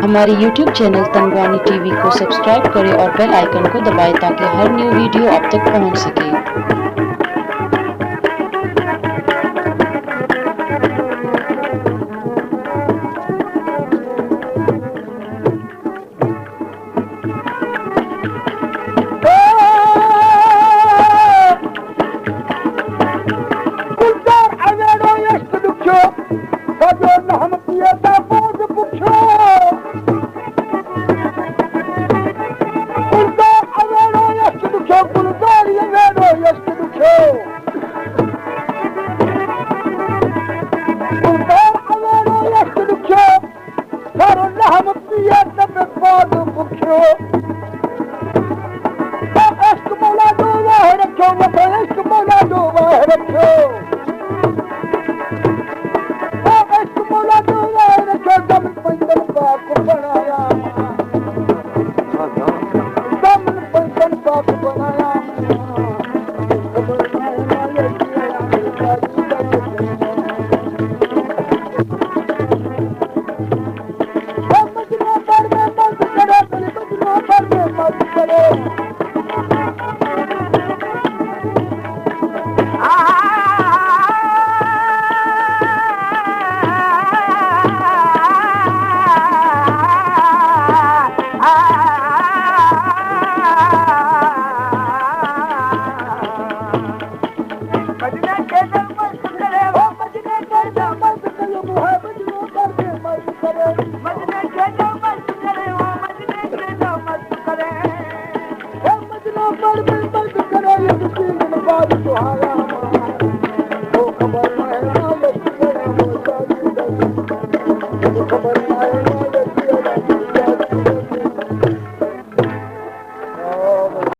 हमारे YouTube channel तंगवानी टीवी को सब्सक्राइब करें और बेल आइकन को दबाएं ताकि हर न्यू वीडियो आप तक पहुंच सके। گلزار ءِ ویڑو یشت ڈکھیو، سجو نہ ہم پیے دا پوز پکھیو۔ گلزار ءِ ویڑو یشت ڈکھیو، گلزار ءِ ویڑو یشت ڈکھیو۔ گلزار ءِ ویڑو یشت ڈکھیو۔ سر لہم پیے دپ پاد بکھیو۔ او عشق مولا دو واہ رکھیو، وفا عشق مولا دو واہ رکھیو۔ او عشق مولا دو واہ رکھیو، دم پنجن پاک بنایا۔ دم پنجن پاک بنایا۔